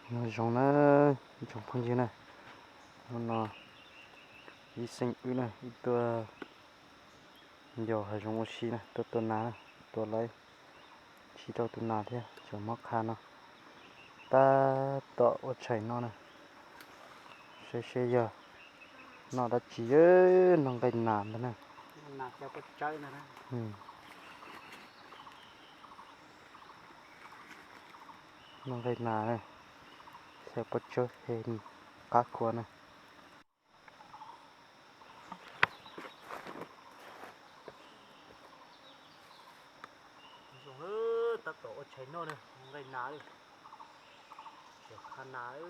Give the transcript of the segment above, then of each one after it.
Nyob zoo na, ib tsoom phooj ywg na, hnub no ib xeem wb na, wb tuaj yos hav zoov ua si na, tuaj tua nas na, tua lawv tsis tau tus nas thiab, cov mob qha no tab tom ua tshais noj na, saib seb yog noj dab tsi, noj nqaij nas ntag na. Noj nqaij nas, xyaw pob tsawb he qab khua na. Zoo, tab tom ua tshais noj na, nqaij nas, cov qha nas.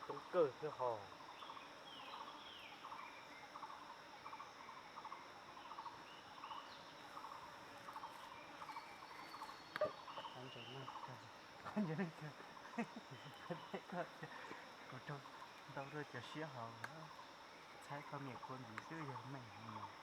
Coob kawg thiab hos. Kuv rau ntau rau cov siab hos, txhaib koj niam kua ntxiv xwb yog meej hos.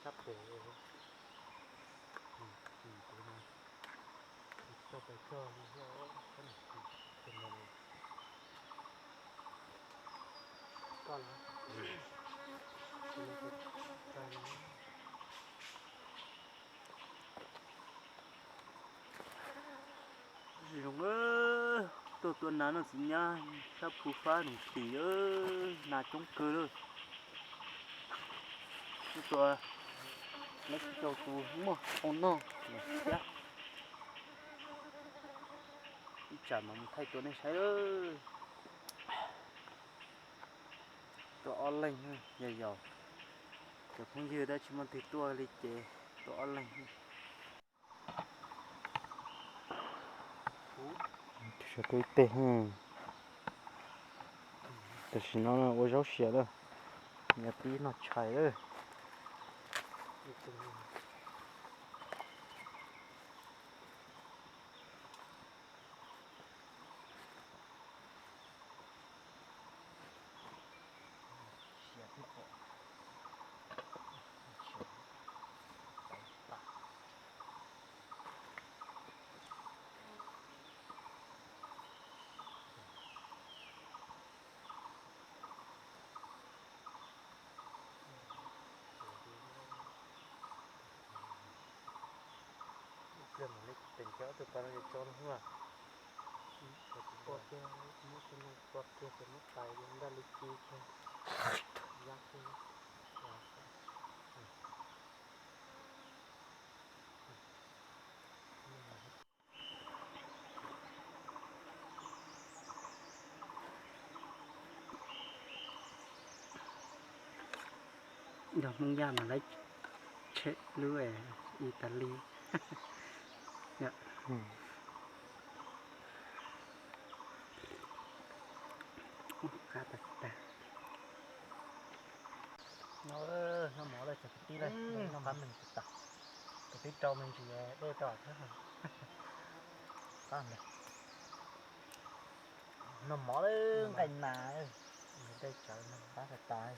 Sab pem, kuv no, tau pes txog, koj los. Zoo, tuaj tua nas noj txiv nyab sab phu fab nus tim, nas coob kawg lawm. Tuaj tua, lawv tsis tau tus muaj hau noj los thiab. Ib tsam mam mus thaij tua nej saib. Tua ob leeg, yog yog cov phooj ywg tab tsis muaj twg tuaj li ces tua ob leeg. Tus saum teb ib teg, tam sim no ua zaub siav lawm, nyias pib noj tshais lawm. Ib pliag mam li teem cov tus pas no tso no. Pua kiag, muab tus no pua kiag ces muab tais ntaj li ci kiag, yab kiag. Yog Hmoob Yaj mas lawv tshem lub Italy. Qab tag tag. Noj mov lawm cov kwv tib lawm, noj qab meeg tag tag. Kwv tib rau me ntsis dej rau thiab. Noj mov lawm nqaij nas, dej tsawv no qab tag tag.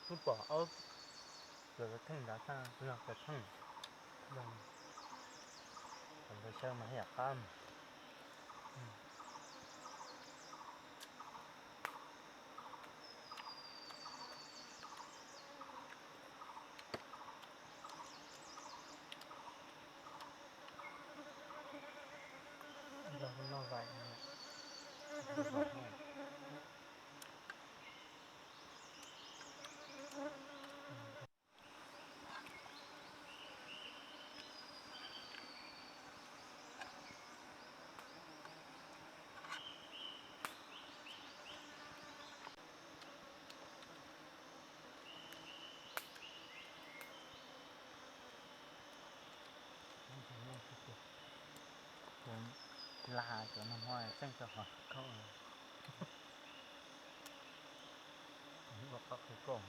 Kuv pom ob cov theej nrad tag, kuv yog cov theej. Yog cov ntawd xyaw mas yam qab. Yog noj vais. Cov lag cov no muab txeej rau qhov khaub, ua qhov qhia koj.